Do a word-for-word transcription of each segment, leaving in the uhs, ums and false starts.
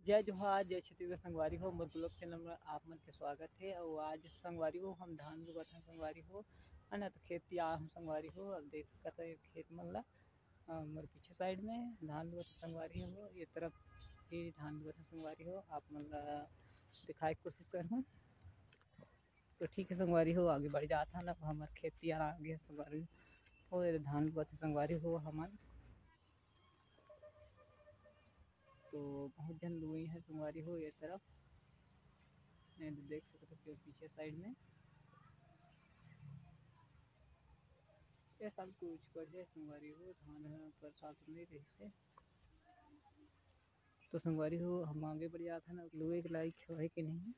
जय जोहार, जय छत्तीसगढ़ संगवारी हो, मोर vlog channel में आप मन के स्वागत हे। अउ आज संगवारी हो, हम धान लुवत हन संगवारी हो, है ना। तो खेत तियार हम संगवारी हो, अब देख सकत हो खेत मन ला, अ, मोर पीछे side में धान लुवत हन संगवारी हो, ये तरफ भी धान लुवत हन संगवारी हो, आप मन ला दिखाए के कोशिश करहूँ। तो ठीक है संगवारी हो, आगे बढ़ जात हन। अब हमर खेत तियार आगे संगवारी हो, ये धान लुवत हन संगवारी हो हमन। तो बहुत झन लुए हे संगवारी हो ये तरफ, ये देख सकत हो पीछे side में। ये साल कुछ बढ़िया संगवारी हो, धान ह पर साल तो नहीं रहिस हे। तो संगवारी हो, हम आगे बढ़ जात हन, लुए के लायक होहे कि नहीं।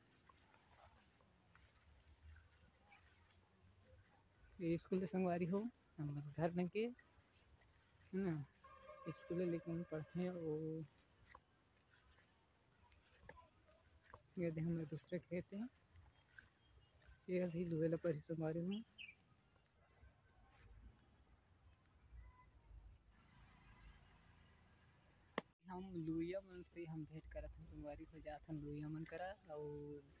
ये स्कूल के संगवारी हो, हमर घर लंग के, है ना, स्कूल ले लेकिन पढ़थे। अउ ये दे हमर दूसरे खेत हे, ये अभी लुए ला परही संगवारी हो। हम लुइया मन से हम भेंट करत हन संगवारी हो, जात हन लुइया मन करा, अउ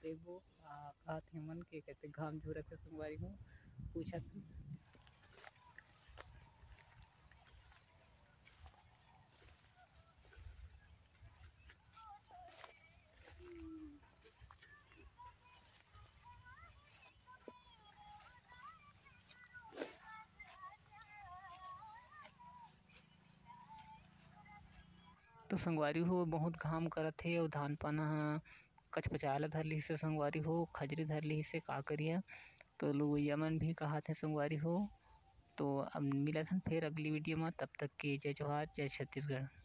देखबो, आ, कहत हे मन के कते घाम झुरत हे संगवारी हो, पूछत हन। तो संगवारी हो, बहुत घाम करत हे अउ धान पाना ह कचपचाए ल धर लिहिस हे संगवारी हो, खजरी धर लिहिस हे, का करिया। तो लुवइया मन भी कहत हे संगवारी हो। तो अब मिलत हन फेर अगली video म, तब तक के जय जोहार, जय छत्तीसगढ़।